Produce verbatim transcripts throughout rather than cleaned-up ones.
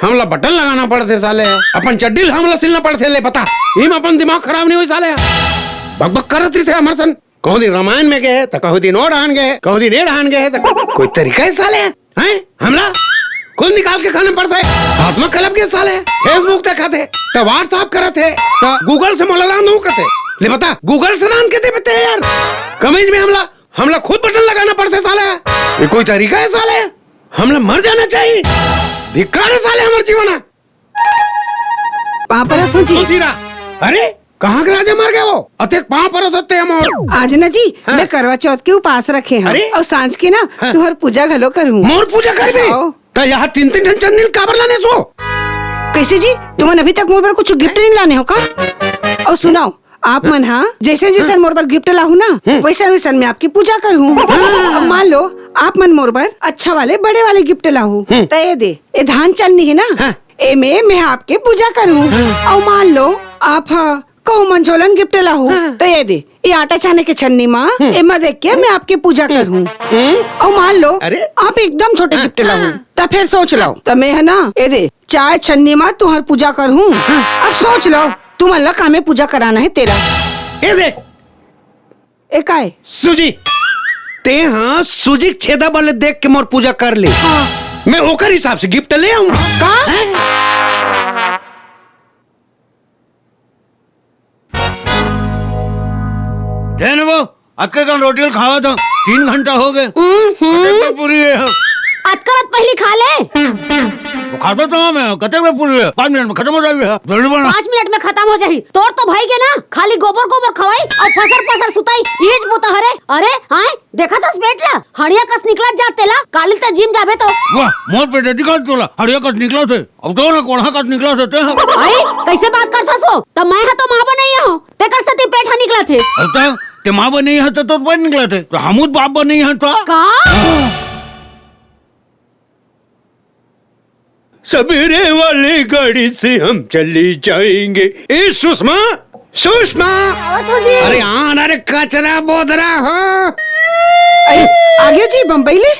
हमला बटन लगाना पड़थे साले, अपन चड्डी ल हमला सिलना पड़थे। ले बता, इम अपन दिमाग खराब नहीं होई साले? बकबक करत रहिथे हमर सन। कहूं दिन रामायण में गए, त कहूं दिन ओ डहान गए, कहूं दिन ए डहान गए, त कोई तरीका है साले? हैं? हमला खुद निकाल के खाना पड़थे। आत्मा कलप के साले, Facebook देखत हे, त WhatsApp करत हे, त Google से मोला रांध नू कथे। ले बता, Google से रांध के देबे ते यार? कमीज में हमला, हमला खुद बटन लगाना पड़थे साले। ये कोई तरीका है साले? हमला मर जाना चाहिए। धिक्कार है साले हमर जीवन। पाँव परत हूँ जी। तुलसी रा-, अरे, कहाँ के राजा मर गए वो? अतेक पाँव परत होते हम और। आज ना जी, हाँ। मैं करवा चौथ के उपास रखे हूँ। अरे? और सांझ के ना हाँ। तुहर पूजा घलो करूँ। मोर पूजा करबे? आओ। त यहाँ तीन तीन ठन चंदनी काबर लाने सो? कैसे जी? तुमन अभी तक मोर बर कुछ gift नहीं लाने हो का? और सुनाओ, आप मन हा जैसे जैसे मोर बर gift लाहू ना, हम्म। वैसे वैसे मैं आपकी पूजा करूँ। हाँ। अब मान लो, आप मन मोर बर अच्छा वाले बड़े वाले gift लाहू, हम्म। त ये दे, ये धान चलनी है ना, हाँ। एमे मैं आपके पूजा करूँ। हाँ। अउ मान लो, आप ह कहूँ मन झोलन gift लाहू, हाँ। त ये दे, ये आटा छाने के छन्नी मा, हम्म। एमा देख के मैं आपके पूजा करूँ। हम्म। अउ मान लो, अरे। आप एकदम छोटे हाँ, gift लाहू, हाँ। त फिर सोच लो, त मैं है ना, ये दे, चाय छन्नी मा तुहर पूजा करूँ। हाँ। अब सोच लो, तुमन ला कामे पूजा कराना है तेला। ये देख, ए काय? सूजी। ते हाँ सूजी के छेदा वाले देख के मोर पूजा कर ले। हाँ। मैं ओकर हिसाब से gift ले आऊँ। का? हैं? देन वो, अतके कन रोटी ल खावत हंव, तीन घंटा हो गए। हम्म, हम्म। कतेक बेर पूरी है? अतका रात पहली खा ले। वो खाता तो मैं, कतेक बेर पूरी है? पाँच मिनट में खत्म हो जाएगी है। जल्दी बना। पाँच मिनट में खत्म हो जाही। तोर तो भाई के ना खाली गोबर गोबर खवाई अउ फसर फसर सुताई, इहीच बुता हरे। अरे, आय, देखत हस पेट ला, हड़िया कस निकलत जात तेला, काली त जिम जाबे तो। वाह, मोर पेट दिखत तोला, हड़िया कस निकलत हे। अब तो ना कोढ़ा कस निकलत हे ते ह। अरे, कैसे बात करथस वो? त मैं ह तो माँ बनई हूँ, तेकर सेती पेट ह निकलत हे। अब त ते माँ बनई ह त तोर पेट निकलत हे, त हमू त बाप बनई ह त। का? सवेरे वाली गाड़ी से हम चले जाएंगे। ए सुषमा, सुषमा। आवत हो जी। अरे आन, अरे कचरा बोदरा हो। अरे, आ गया जी बम्बई ले?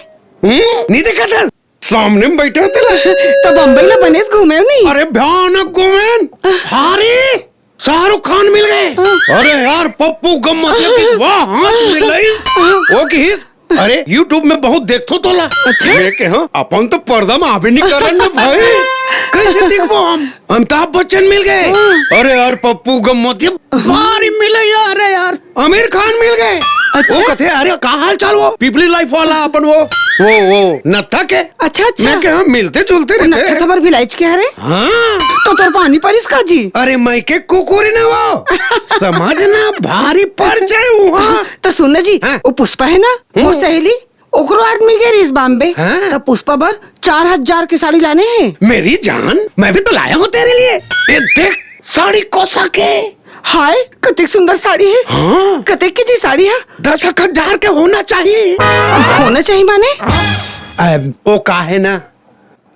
हम्म, नहीं देखा था? सामने में बैठा तेला। त बम्बई ला बनेस घूमे नहीं? अरे भयानक घूमेन। अरे, शाहरुख खान मिल गए। हाँ। अरे यार, पप्पू गम्मत के वाह हाथ मिलाई। वो किहिस, अरे, YouTube में बहुत देखथो तोला। अच्छा? मैं के, हाँ, अपन तो पर्दा में आबे नहीं करन ना भाई। कैसे देखबो हम? अमिताभ बच्चन मिल गए। हाँ। अरे यार, पप्पू गम्मत के भारी मिले यार, अरे यार, आमिर खान मिल गए। अच्छा? वो कथे, अरे, का हाल चाल वो? पीपली लाइफ वाला अपन वो, वो, वो नत्था के। अच्छा, अच्छा। मैं के, हाँ, मिलते जुलते वो रहते नत्था हैं। खबर भिलाई के हरे? हाँ। तो तोर पानी परिस का जी? अरे, मैं के कुकुर ना वो। समझ ना, भारी पड़ जाए वहाँ। तो सुन ना जी, हाँ। वो पुष्पा है ना, वो हम्म। सहेली, ओकरो आदमी गे रहिस बॉम्बे। हाँ। त पुष्पा बर चार हजार के साड़ी लाने हे। मेरी जान, मैं भी तो लाया हूँ तेरे लिए। ये देख, साड़ी कोसा के। हाय, कतेक सुंदर साड़ी हे। हाँ। कतेक के जी साड़ी हे? दस एक हजार के होना चाहिए। होना चाहिए माने? अब वो का है ना,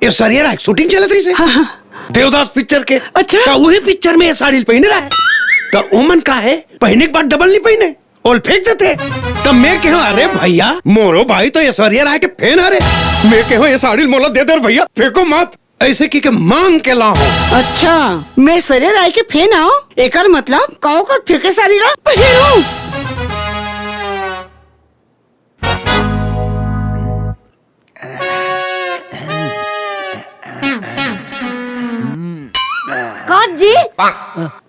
ये सरिया राय shooting चलत रहिस हे। हाँ, हाँ। देवदास पिक्चर के। अच्छा। त वही पिक्चर में ये साड़ी पहने रहा है। त ओमन का है, पहने के बाद डबल नहीं पहने। ओल फेंक देते। तब मैं कहा, "अरे भैया, मोरो भाई तो ऐश्वर्या राय के फैन हरे।" मैं कहा, "ये साड़ी मोला दे दे रे भैया, फेंको मत।" ऐसे की के मांग के ला हो। अच्छा, मैं ऐश्वर्या राय के फैन आऊं, एकर मतलब काओ का फेंके साड़ी ला पहिरू। कस जी?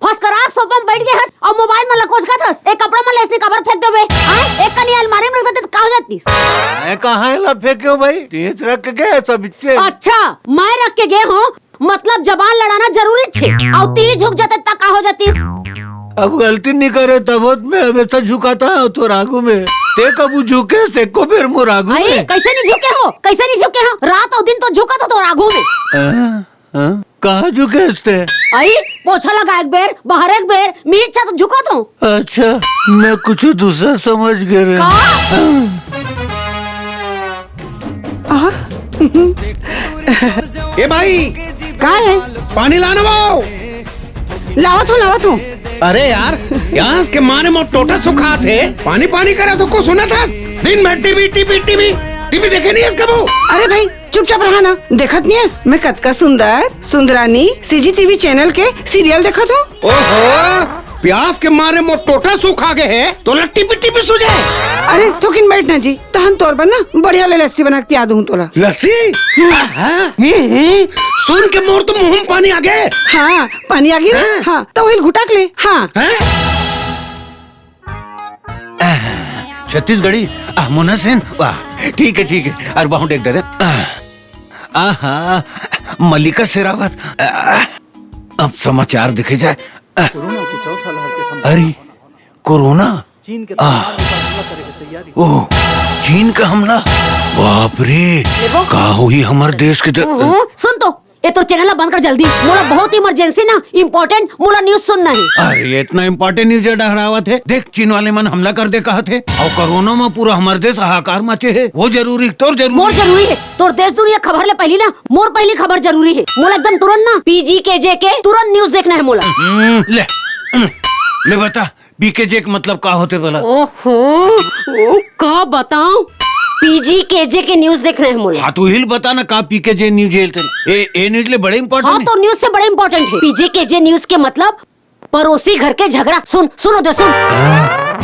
फसकराक सोफा में बैठ गए हस अउ मोबाइल मन ला कोचकत हस। ए कपड़ा मन ला इसने काबर फेंक देबे? हाँ? एक कनी अलमारी में रख देते त का हो जातीस? मैं कहाँ ला फेंके हो भाई? तेच रख के गए सब इच्छे। अच्छा, मैं रख के गए हूँ। मतलब जबान लड़ाना जरूरी छे। अउ ती झुक जाते त का हो जातीस? अब गलती नहीं करे तब मैं हमेशा झुकाता हूँ तोर आगू में। ते कबू झुके से को फिर मोर आगू आई, में। कैसे नहीं झुके हो? कैसे नहीं झुके हो? रात अउ दिन तो झुकत हो तोर आगू में। हाँ? हाँ? कहाँ झुके हस ते? आई, पोछा लगा एक बेर, बाहर एक बेर, मैं इच्छा तो झुकत हूँ। अच्छा, मैं कुछ दूसरा समझ गए रे। का? आहा। ए भाई, का है? पानी लाना वो। लावत हूँ, लावत हूँ। अरे यार, प्यास के मारे मोर टोटा सुखात हे। पानी पानी करे तो कुछ सुना था? दिन भर टीवी, टीवी, टीवी, टीवी देखे नहीं है इसका वो? अरे भाई, चुपचाप रहा ना, देखत नहीं हस, मैं कतका सुंदर सुंदरानी सीजी टीवी चैनल के सीरियल देखत हूँ। ओहो, प्यास के मारे मोर टोटा सूखा गे हे, तोला टिपी टिपी सूझे। अरे थोकिन बैठ ना जी, तहन तोर बर ना बढ़िया ले लस्सी बना के पिया दूँ तोला। लस्सी? आहा, हम्म, हम्म, सुन के मोर तो मुंह में पानी आ गे। हाँ, पानी आ गे ना। हाँ। हाँ, तो वही घुटक ले। हाँ। हैं? छत्तीसगढ़ी, आह, मोना सेन, वाह, ठीक है, ठीक है, अरे, बहुत एक डरे। आह, आहा, मल्लिका शेरावत, आह, अब समाचार देखे जाए। आह, कोरोना के चौथा लहर के संभावना। अरे, कोरोना? चीन के आह। मुकाबला करे के तैयारी। ओह, चीन का हमला? बाप रे, का होही हमर देश के द- हम्म, सुन तो, ए तोर चैनल ला बंद कर जल्दी। मोला बहुत इमरजेंसी ना, इंपॉर्टेंट मोला न्यूज़ सुनना हे। अरे, इतना इंपॉर्टेंट न्यूज़ डहरावत हे। देख, चीन वाले मन हमला कर दे कहत हे, अउ कोरोना म पूरा हमर देश हाहाकार मचे हे। वो जरूरी, तोर जरूरी। मोर जरूरी हे, तोर देश दुनिया खबर ले पहली ना, मोर पहली खबर जरूरी हे। मोला एकदम तुरंत ना पीजीकेजे के तुरंत न्यूज़ देखना हे मोला। हम्म, ले, हम्म, ले बता, पीकेजे के मतलब का होथे बोला? ओहो, ओ, का बताऊं? पीजीकेजे के न्यूज़ देखना हे मोला। हाँ, तो हिल बता ना, का पीकेजे न्यूज़ हे तेला? ए, ए न्यूज़ ले बड़े इंपॉर्टेंट हाँ, हे। तो न्यूज़ से बड़े इंपॉर्टेंट हे। पीजीकेजे न्यूज़ के मतलब पड़ोसी घर के झगड़ा। सुन, सुन उदय, सुन। हाँ?